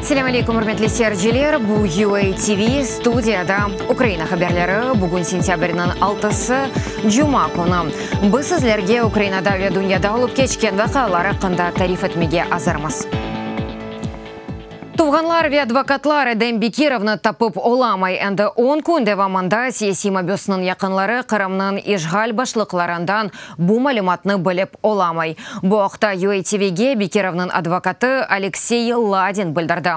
Selâm aleykum, ürmetli seyirciler! Bu UA TV, studiyada Ukraina haberleri. Bugün sentâbrniñ altısı, cuma künü. Biz sizlerge Ukrainada ve dünyada olıp keçken vaqialar aqqında tarif etmege azırmız. Tuvğanlar ve advokatlar Edem Bekirovnı tapıp olamay. Endi on kün devamında siyasiy mabüsniñ yaqınları Qırımnıñ işğal başlıqlarından bu malümatnı bilip olamay. Bu aqta UATVge Bekirovnıñ advokatı Aleksey Ladin bildirdi.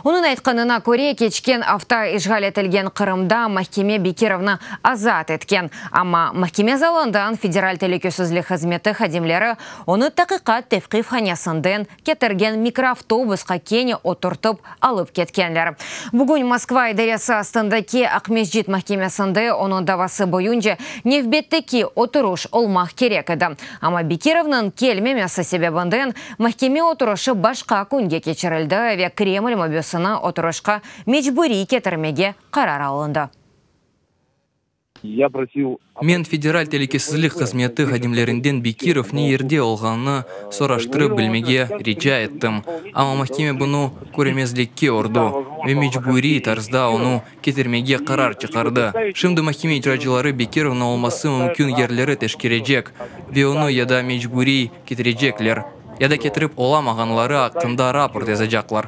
Onıñ aytqanına köre, keçken afta işğal etilgen Qırımda mahkeme Bekirovnı azat etken, amma mahkeme zalından Federal telükesizlik hızmeti hadimleri onı taqiqat tevqifhanesinden ketirgen mikroavtobusqa kene oturtıp alıp ketkenler. Bugün Moskva idaresi astındaki Aqmescit mahkemesinde onıñ davası boyunca nevbetteki oturuş olmaq kerek edi. Amma Bekirovnıñ kelmemesi sebebinden mahkeme oturışı başqa künge keçirildi ve Kreml mabüsini oturışqa mecburiy ketirmege qarar alındı. Men Federal telükesizlik hızmeti hadimlerinden Bekirov ne yerde olğanını soraştırıp bilmege rica ettim, amma mahkeme bunı körmemezlikke urdı ve mecburiy tarzda onı ketirmege qarar çıqardı. Şimdi mahkeme icracıları Bekirovnıñ olması mümkün yerleri teşkerecek ve onı ya da mecburiy ketirecekler, ya da ketirip olamağanları aqqında raport yazacaqlar.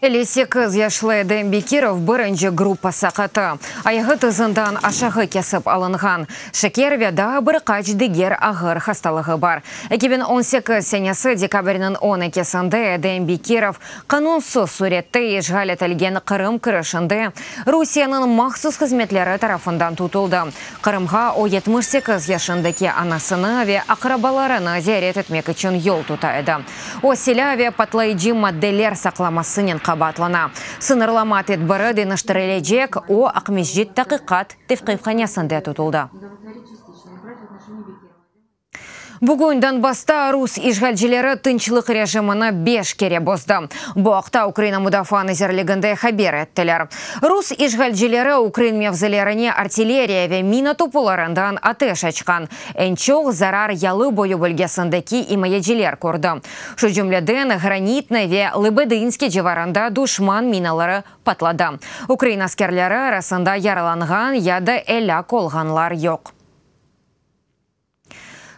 58 yaşlı Edem Bekirov birinci gruppa saqatı, ayağı tızından aşağı kesip alınğan, şeker ve daa bir qaç diger ağır hastalığı bar. 2018 senesi dekabrniñ 12-sinde Edem Bekirov qanunsız sürette işğal etilgen Qırım kirişinde Rusiyeniñ mahsus hızmetleri tarafından tutuldı. Qırımğa o 78 yaşındaki anasını ve aqrabalarını ziyaret etmek içün yol tuta edi. O, silâ ve patlayıcı maddeler saqlamasınen qabaatlana. Sıñırlama tedbiri deñiştirilecek, o, Aqmescit taqiqat tevqifhanesinde tutuldı. Bugün Donbassta rus işğalcileri tınçlıq rejimini beş kere bozdı. Bu aqta Ukraina Mudafaa nazirliginde haber ettiler. Rus işğalcileri ukrain mevzilerine artilleriya ve mina topularından ateş açqan. Eñ çoq zarar yalı boyu bölgesindeki imayeciler kördi. Şu cümleden, Granitne ve Lıbedınske civarında duşman minaları patladı. Ukrain askerleri arasında yaralanğan ya da elâk olğanlar yoq.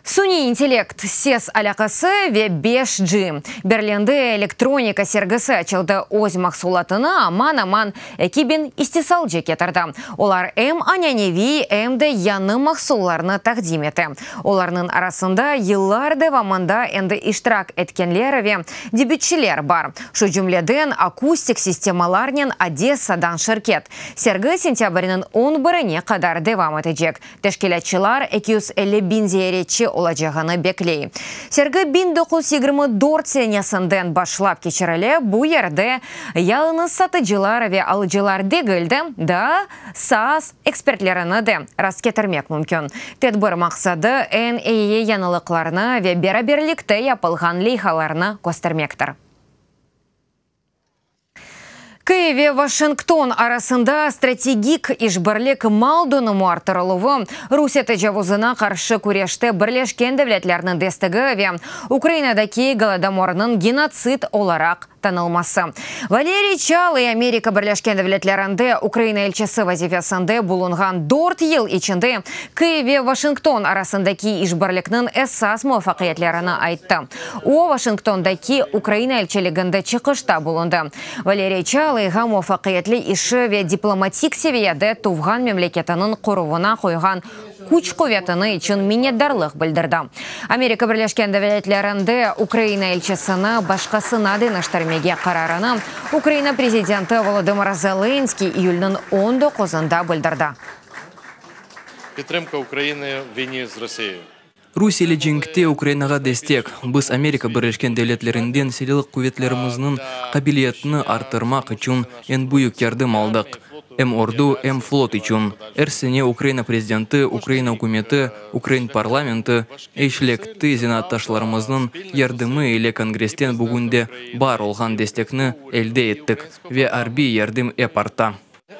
Suniy intellekt, ses alâqası ve 5G. Berlinde elektronika sergisi açıldı. Öz mahsulatını aman-aman 2000 istisalcı ketirdi. Olar em ananeviy, em de yañı mahsullarnı taqdim ete. Olarnıñ arasında yıllar devamında endi iştirak etkenler ve debütçiler bar. Şu cümleden, akustik sistemalarnen Odessadan şirket. Sergi sentâbrniñ on birine qadar devam etecek. Teşkilâtçılar 250 biñ ziyaretçi olacağını bekley. Sergi 1924 senesinden başlap keçirile, bu yerde yalıñız satıcılar ve alıcılar degil de, daa SaaS ekspertlerini de rastketirmek mümkün. Tedbir maqsadı, eñ eyi yañılıqlarnı ve beraberlikte yapılğan leyhalarnı köstermektir. Kyiv ve Washington arasında strategik işbirlik mal donumı arttırıluvı, Rusiye tecavuzına qarşı küreşte Birleşken Devletlerniñ destegi ve Ukrainadaki Golodomornıñ genotsid olaraq tanılması. Valeriy Çalıy Amerika Birleşken Devletlerinde Ukraina elçisi vazifesinde bulunğan dört yıl içinde Kyiv ve Washington arasındaki işbirlikniñ esas muvafaqiyetlerini ayttı. O, Washingtondaki Ukraina elçiliginde çıqışta bulundı. Valeriy Çalıyğa muvafaqiyetli işi ve diplomatik seviyede tuvğan memleketiniñ qoruvına qoyğan küç-quvetini içün minnetdarlıq bildirdi. Amerika Birleşken Devletlerinde Ukraina elçisini başqasına deñiştirmege qararını Ukraina prezidenti Volodımır Zelenskıy iyülniñ on doquzında bildirdi. Підтримка України в війні з Росією. Rusiye ile cenkte Ukrainağa destek, biz Amerika Birleşken Devletlerinden Silâlı quvetlerimizniñ qabiliyetini arttırmaq içün eñ büyük yardım aldıq, em ordu, em flot içün. Er sene Ukraina prezidenti, Ukraina ükümeti, ukrain parlamenti, işlekti zenaatdaşlarımıznıñ yardımı ile Kongressten bugün de bar olğan destekni elde ettik, ve arbiy yardım ep arta.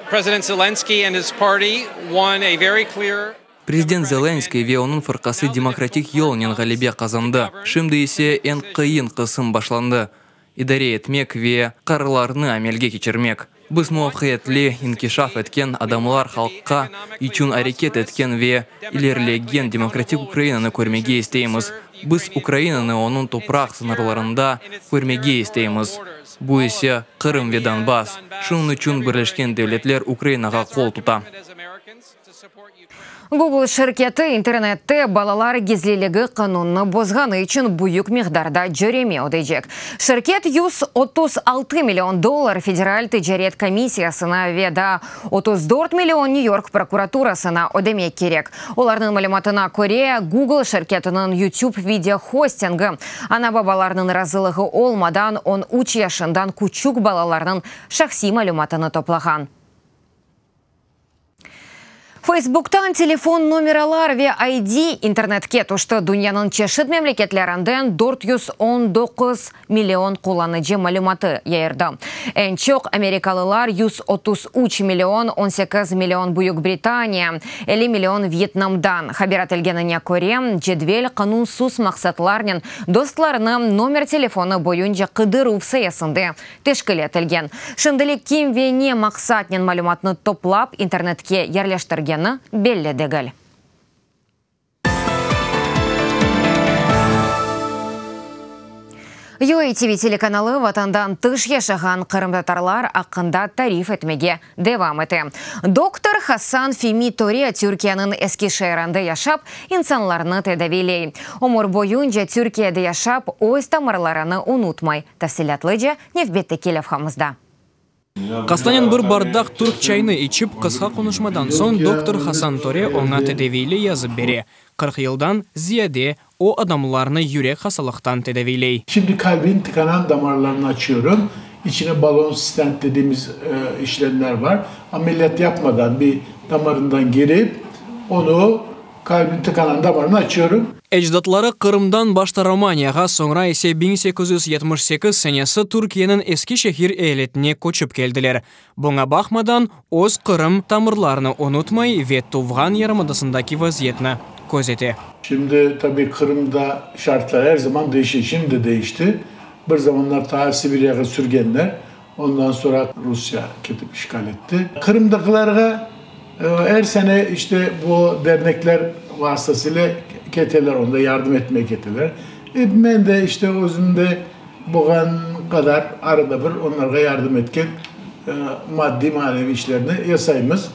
President Zelensky and his party won a very clear Prezident Zelenskıy ve onıñ fırqası demokratik yolnen ğalebe qazandı. Şimdi ise eñ qıyın qısım başlandı. idare etmek ve qararlarnı amelge keçirmek. Biz muvafaqiyetli inkişaf etken, adamlar halqqa içün areket etken ve ilerilegen demokratik Ukrainanı körmege isteymiz. Biz Ukrainanı onıñ topraq sıñırlarında körmege isteymiz, bu ise Qırım ve Donbass. Şunıñ içün Birleşken Devletler Ukrainağa qol tuta. Google şirketi internette balalar gizliligi qanunnı bozğanı içün büyük miqdarda cöreme ödeycek. Şirket 136 million dollar Federal ticaret komissiyasına ve daa 34 million New-York prokuraturasına ödemek kerek. Olarnıñ malümatına köre, Google şirketiniñ YouTube video hostingi ana-babalarnıñ razılığı olmadan 13 yaşından küçük balalarnıñ şahsiy malümatını toplağan. Facebooktan telefon nomeralar ve ID internetke tüşti. Dünyanıñ çeşit memleketlerinden 419 million qullanıcı malümatı yayırdı. Eñ çoq amerikalılar, 133 million, 18 million Büyük Britaniya, 50 million Vyetnamdan. Haber etilgenine köre, cedvel qanunsız maqsatlarnen dostlarını nomer telefonı boyunca qıdıruv sayesinde teşkil etilgen. Şimdilik kim ve ne maqsatnen malümatnı toplap internetke yerleştirgeni belli degil. UATV telekanalı vatandan tış yaşağan qırımtatarlar aqqında tarif etmege devam ete. Doktor Hasan Femi Töre Türkiyeniñ Eskişeerinde yaşap, insanlarnı tedaviyley. Ömür boyunca Türkiyede yaşap, öz tamırlarını unutmay. Tafsilâtlıca nevbetteki levhamızda. Hastanen bir bardaq türk çayını içip, qısqa qonuşmadan soñ doktor Hasan Töre oña tedaviyle yazıp bere. 40 yıldan ziyade o adamlarnı yürek hastalıqtan tedaviyley. Şimdi kalbin tıkanan damarlarını açıyorum. İçine balon stent dediğimiz işlemler var. Ameliyat yapmadan bir damarından girip onu kalbin tıkanan damarını açıyorum. Ecdatları Qırımdan başta Romaniyağa, soñra ise 1878 senesi Türkiyeniñ Eskişehir eyaletine köçip keldiler. Buña baqmadan, öz Qırım tamırlarını unutmay ve tuvğan yarımadasındaki vaziyetni közete. Şimdi tabii Qırımda şartlar er zaman değişe. Şimdi değişti. Bir zamanlar ta Sibiryağa sürgenler. Ondan sonra Rusya ketip işgal etti. Qırımdakilerge er sene işte bu dernekler vasıtasıyla keteler, onda yardım etmeye keteler. Men de işte özümde bolğan qadar arada bir onlarğa yardım etken maddiy maneviy işlerni yasaymız.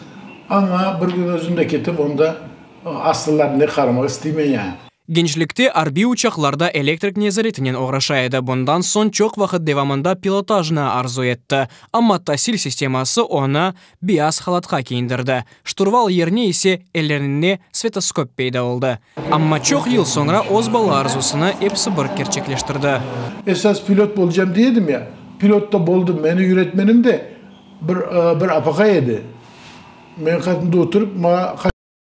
Amma bir gün özüm de ketip onda asıllarını qaramaq isteymen yani. Gençlikte arbiy uçaqlarda elektrik nezaretinen oğraşa edi. Bundan soñ çoq vaqıt devamında pilotajnı arzu etti. Amma tasil sisteması onı beyaz halatqa kiyindirdi. Şturval yerine ise ellerinde stetoskop peyda oldı. Amma çoq yıl soñra öz bala arzusını episi bir kerçekleştirdi. Esas pilot bolacağım dedim ya. Pilot da boldum. Meni öğretmenim de bir apaqay edi. Men qatında oturıp maña.